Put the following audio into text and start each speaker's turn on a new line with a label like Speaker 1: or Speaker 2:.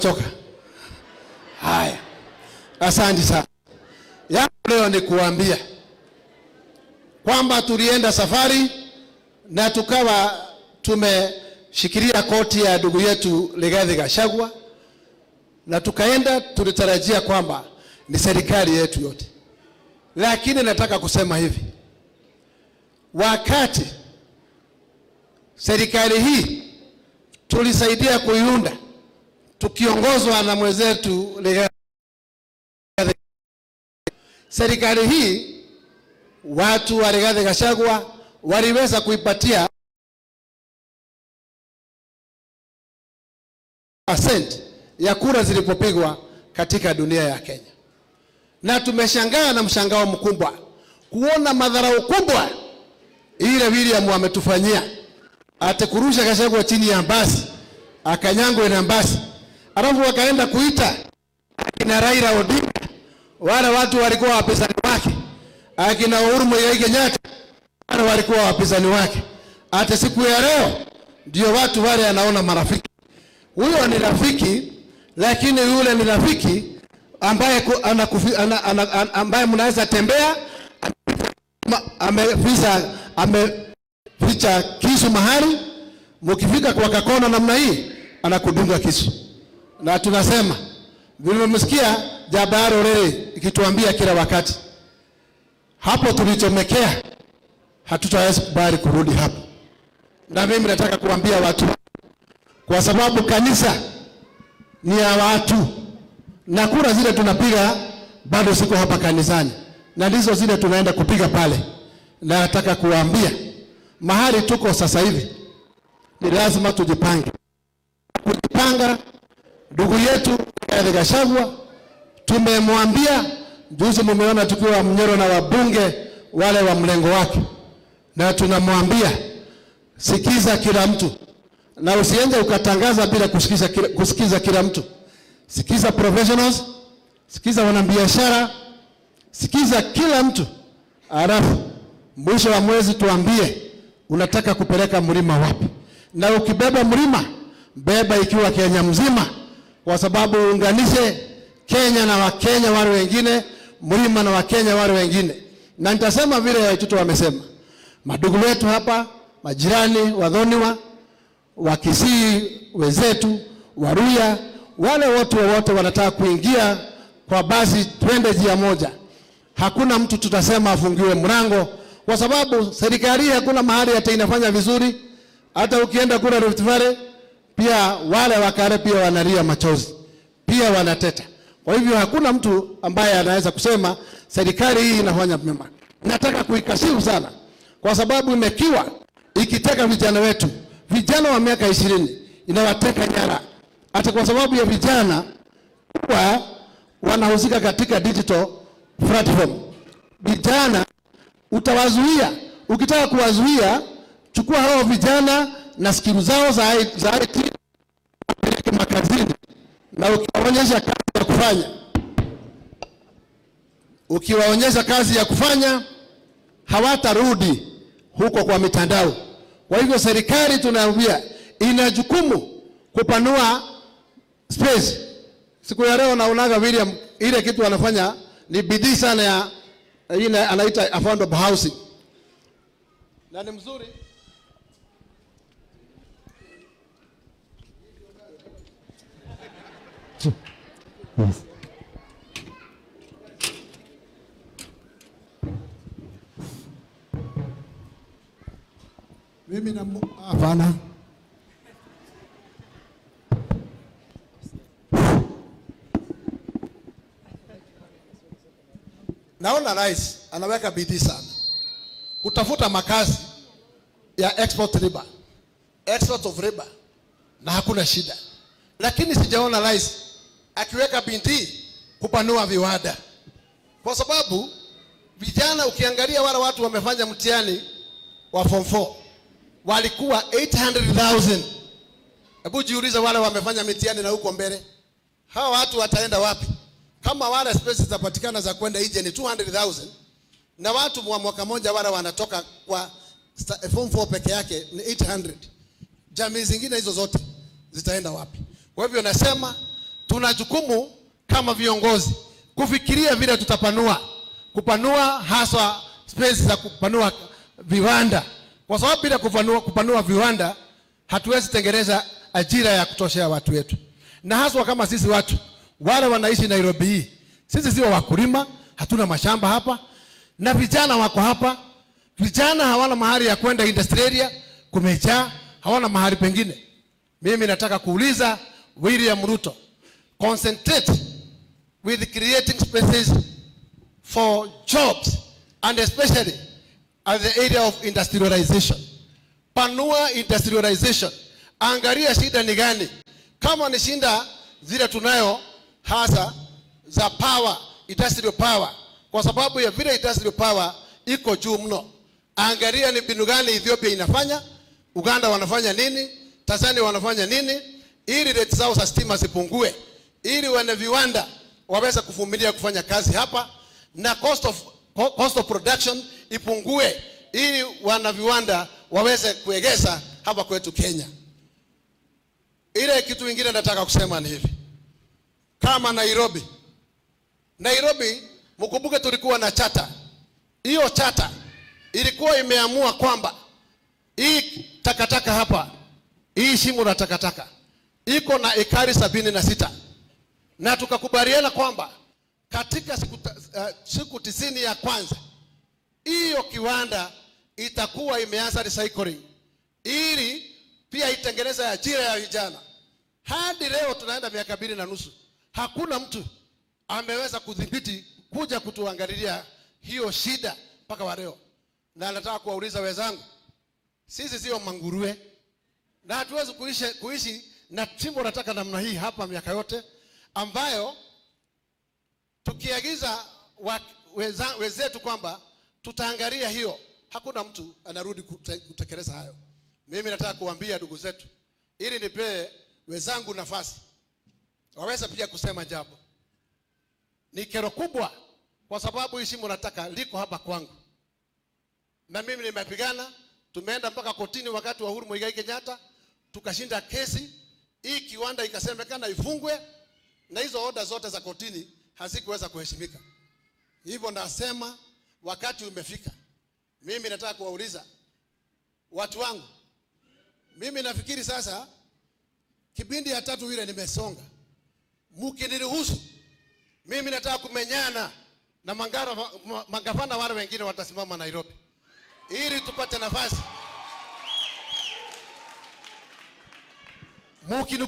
Speaker 1: Choka. Haya, asante sana. Yangu leo ni kuambia kwamba tulienda safari na tukawa tumeshikilia koti ya ndugu yetu Rigathi Gachagua, na tukaenda, tulitarajia kwamba ni serikali yetu yote, lakini nataka kusema hivi, wakati serikali hii tulisaidia kuiunda tukiongozwa na mwenzetu Rigathi, serikali hii watu wa Rigathi Gachagua waliweza kuipatia percent ya kura zilipopigwa katika dunia ya Kenya, na tumeshangaa na mshangao mkubwa kuona madharau kubwa ile William ametufanyia, ate kurusha Gachagua chini ya basi akanyangwe na basi, alafu wakaenda kuita akina Raila Odinga, wale watu walikuwa wapinzani wake, akina Uhuru Muigai Kenyatta, wale walikuwa wapinzani wake. Hata siku ya leo ndio watu wale anaona marafiki. Huyo ni rafiki, lakini yule ni rafiki ambaye ambaye mnaweza tembea, ameficha kisu mahali, mkifika kwa kakona namna hii anakudunga kisu. Na tunasema vile Jabaro Rere ikituambia kila wakati, hapo tulichomekea hatutaweza kubali kurudi hapo. Na mimi nataka kuambia watu, kwa sababu kanisa ni ya watu na kura zile tunapiga bado siko hapa kanisani, na ndizo zile tunaenda kupiga pale. Na nataka kuambia mahali tuko sasa hivi ni lazima tujipange. Kujipanga, ndugu yetu Rigathi Gachagua tumemwambia juzi, mumeona tukiwa Mnyoro na wabunge wale wa mlengo wake, na tunamwambia sikiza kila mtu, na usiende ukatangaza bila kusikiza kila mtu. Sikiza professionals, sikiza wanabiashara, sikiza kila mtu, alafu mwisho wa mwezi tuambie unataka kupeleka mlima wapi. Na ukibeba mlima, beba ikiwa Kenya mzima, kwa sababu uunganishe Kenya na Wakenya wale wengine, mlima na Wakenya wale wengine. Na nitasema vile watoto wamesema, madugu wetu hapa, majirani, Wathoniwa, Wakisii wenzetu, Waluhya, wale wote wote wanataka kuingia kwa basi, twende njia moja. Hakuna mtu tutasema afungiwe mlango, kwa sababu serikali hakuna mahali hata inafanya vizuri. Hata ukienda kule Rift Valley pia wale wakale pia wanalia machozi, pia wanateta. Kwa hivyo hakuna mtu ambaye anaweza kusema serikali hii inafanya mema. Nataka kuikashifu sana, kwa sababu imekiwa ikiteka vijana wetu, vijana wa miaka 20 inawateka nyara, hata kwa sababu ya vijana kuwa wanahusika katika digital platform. Vijana utawazuia, ukitaka kuwazuia, chukua hao vijana na skill zao za IT wapeleke makazini, na ukiwaonyesha kazi ya kufanya, ukiwaonyesha kazi ya kufanya hawatarudi huko kwa mitandao. Kwa hivyo serikali tunaambia ina jukumu kupanua space. Siku ya leo naonaga William ile kitu anafanya ni bidii sana ya ile anaita affordable housing, na ni mzuri.
Speaker 2: Yes.
Speaker 1: Mimi na hapana. Naona rais anaweka bidii sana kutafuta makazi ya export labor, export of labor, na hakuna shida, lakini sijaona rais akiweka bidii kupanua viwanda, kwa sababu vijana, ukiangalia wale watu wamefanya mtihani wa form 4 walikuwa 800,000. Hebu jiulize wale wamefanya mitihani na huko mbele, hawa watu wataenda wapi? Kama wale spaces zitapatikana za kwenda nje ni 200,000, na watu wa mwaka moja wale wanatoka kwa form 4 peke yake ni 800. Jamii zingine hizo zote zitaenda wapi? Kwa hivyo nasema Tuna jukumu kama viongozi kufikiria vile tutapanua, kupanua haswa space za kupanua viwanda, kwa sababu bila kupanua viwanda hatuwezi tengeneza ajira ya kutoshea watu wetu, na haswa kama sisi watu wale wanaishi Nairobi hii, sisi sio wakulima, hatuna mashamba hapa, na vijana wako hapa. Vijana hawana mahali ya kwenda, industrial area kumejaa, hawana mahali pengine. Mimi nataka kuuliza William Ruto, concentrate with creating spaces for jobs and especially at the area of industrialization. Panua industrialization, angalia shida ni gani. Kama ni shida zile tunayo hasa za power, industrial power, kwa sababu ya vile industrial power iko juu mno. Angalia ni mbinu gani Ethiopia inafanya, Uganda wanafanya nini, Tanzania wanafanya nini, ili rate zao za stima zipungue, ili wana viwanda waweze kuvumilia kufanya kazi hapa na cost of production ipungue, ili wana viwanda waweze kuegeza hapa kwetu Kenya. Ile kitu ingine nataka kusema ni hivi, kama Nairobi, Nairobi mkumbuke tulikuwa na charter. Hiyo charter ilikuwa imeamua kwamba hii takataka hapa, hii shimo la takataka iko na ekari 76 na tukakubaliana kwamba katika siku 90 ya kwanza hiyo kiwanda itakuwa imeanza recycling ili pia itengeneze ajira ya vijana. Hadi leo tunaenda miaka 2.5, hakuna mtu ameweza kudhibiti kuja kutuangalilia hiyo shida mpaka wa leo. Na nataka kuwauliza wenzangu, sisi sio manguruwe na hatuwezi kuishi na shimo la taka namna hii hapa miaka yote, ambayo tukiagiza wenzetu kwamba tutaangalia hiyo, hakuna mtu anarudi kutekeleza hayo. Mimi nataka kuambia ndugu zetu, ili nipee wenzangu nafasi waweza pia kusema jambo. Ni kero kubwa, kwa sababu hii shimo nataka liko hapa kwangu, na mimi nimepigana, tumeenda mpaka kotini wakati wa Uhuru Muigai Kenyatta, tukashinda kesi hii, kiwanda ikasemekana ifungwe, na hizo oda zote za kotini hazikuweza kuheshimika. Hivyo nasema wakati umefika. Mimi nataka kuwauliza watu wangu, mimi nafikiri sasa kipindi ya tatu ile nimesonga, mkiniruhusu mimi nataka kumenyana na magavana wale wengine watasimama Nairobi ili tupate nafasi. Mukiniku